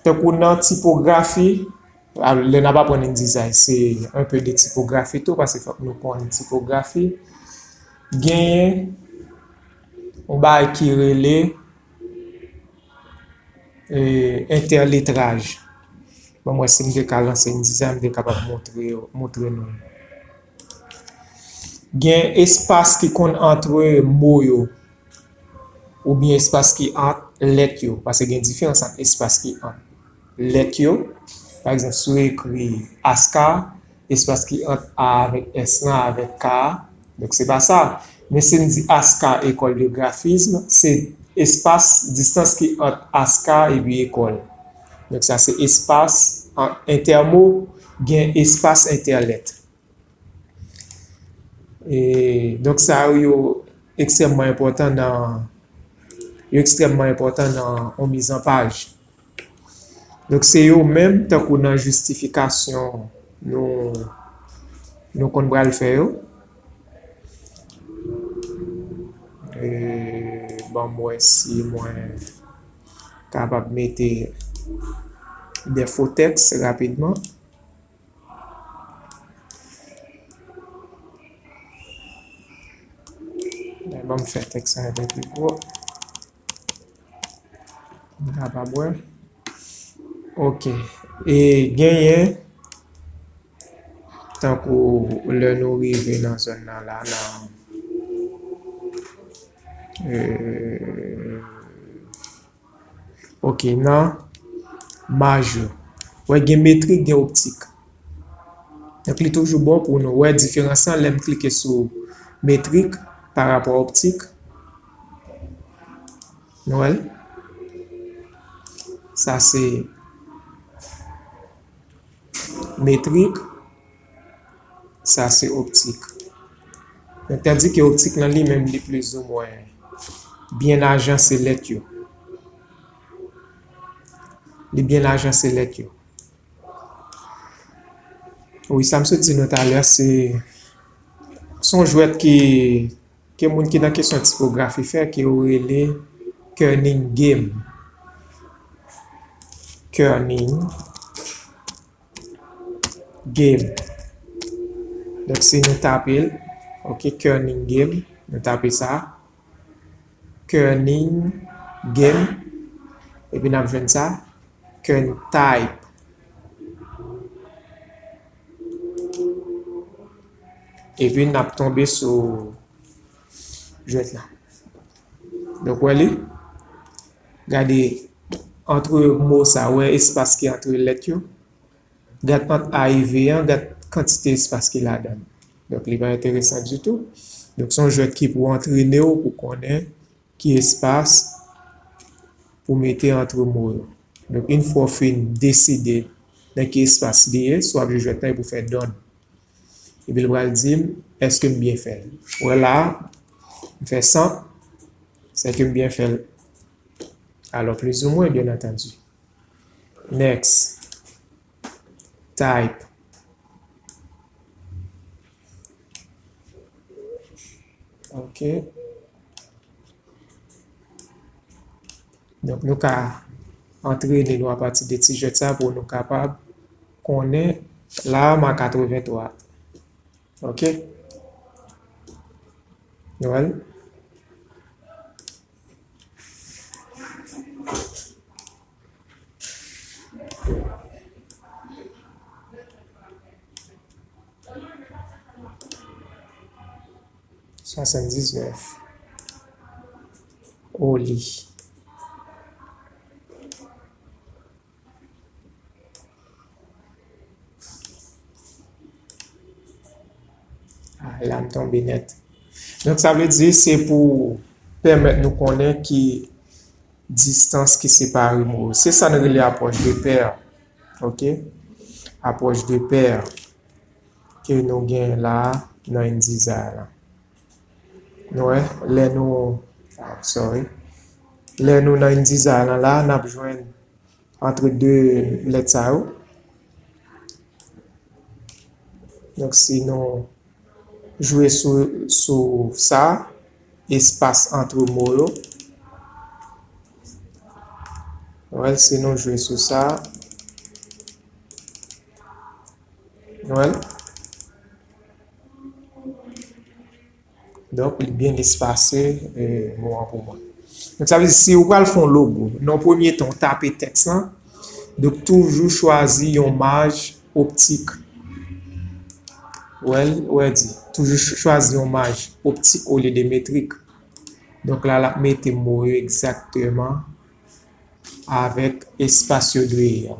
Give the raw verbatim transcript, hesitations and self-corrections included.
Tankou nan tipografi, lè n ap aprann InDesign, se un peu de tipografi tou, paske fòk nou konn tipografi. Genyen yon bagay ki rele, e, entèletraj. Ban m wè si m te ka lanse InDesign, m te kapab montre, montre nou. Gen espas ki konn antre mo yo, oubyen espas ki ant lèt yo, paske gen diferans ant espas ki ant lèt yo. Pa egzanp, si w ekri Aska, espas ki ant A avèk S lan avèk K a, donk se pa sa. Men si n di Aska École de Graphisme, se espas, distans ki ant Aska epi ekòl. Donk sa se espas an, entèmo, gen espas entèlèt. E, donk, sa yo, yo ekstrèmman enpòtan nan, yo ekstrèmman enpòtan nan yon mizanpaj. Donk, se yo menm, tankou nan jistifikasyon nou, nou konn pral fè yo. E, ban m wè si mwen kapab mete de fo tèks rapidman. Ban m fè tèks la enpe pi gwo. M kapab wè. Ok. E genyen, tankou lè nou rive nan zòn nan la, nan, e, Ok, nan maj yo. Wè, gen metrik, gen optik. Donk, li toujou bon pou nou wè diferans lan lè m klike sou metrik pa rapò optik. Nou wè l? Sa se metrik, sa se optik. Donk, tandike optik lan li menm, li plizoumwen byen ajanse lèt yo. Li byen ajanse lèt yo. Wi, sa m sot di nou talè, se, se yon jwèt ki, ke moun ki nan kesyon tipografi fè, ke yo rele Kerning Game. Kerning Game. Donk, si nou tape l, ok, Kerning Game, nou tape sa. Kerning Game. Epi n ap jwenn sa. Kern Type. Epi n ap tonbe sou jwèt la. Donk, wè li. Gade, antre mo sa, wè espas ki antre lèt yo. Gad ant A e V an, gad kantite espas ki ladan l. Donk, li pa enteresan ditou. Donk, se yon jwèt ki pou antrene w, pou konnen ki espas pou mete antre mo yo. Donk, yon fwa w fin deside nan ki espas li ye, si w ap jwe jwèt la, e pou fè done. Epi l pral di m, èske m byen fè l? Wè la, m fè san, sèke m byen fè l. Alò, plizoumwen, byen antandi. Next. Type. Ok. Donk, nou ka antrene nou apati de ti jwèt sa pou nou kapab konnen la m a katrevenntwa. Ok? Nou wè l? Swasanndiznèf. Oli. Ah, la m tonbe nèt. Donk, sa vle di se pou pèmèt nou konnen ki distans ki separe mo yo. Se sa n rele apwòch de pè. Ok? Apwòch de pè ke nou gen la nan InDesign la. Nou wè, lè nou, ah, sorry. Lè nou nan InDesign la, la, n ap jwenn antre de lèt sa yo. Donk, si nou jwe sou, sou sa, espas antre mo yo, Well, si nou jwe sou sa, well, donk, li byen espase, e, mo an pou mwen. Donk, sa vle di, si ou pral fè yon logo, nan premye tan, ou tape tèks lan, donk, toujou chwazi yon maj optik. Well, ou wè di, toujou ch-, chwazi yon maj optik olye de metrik. Donk, la, l ap mete mo yo egzakteman avèk espas yo dwe ye a.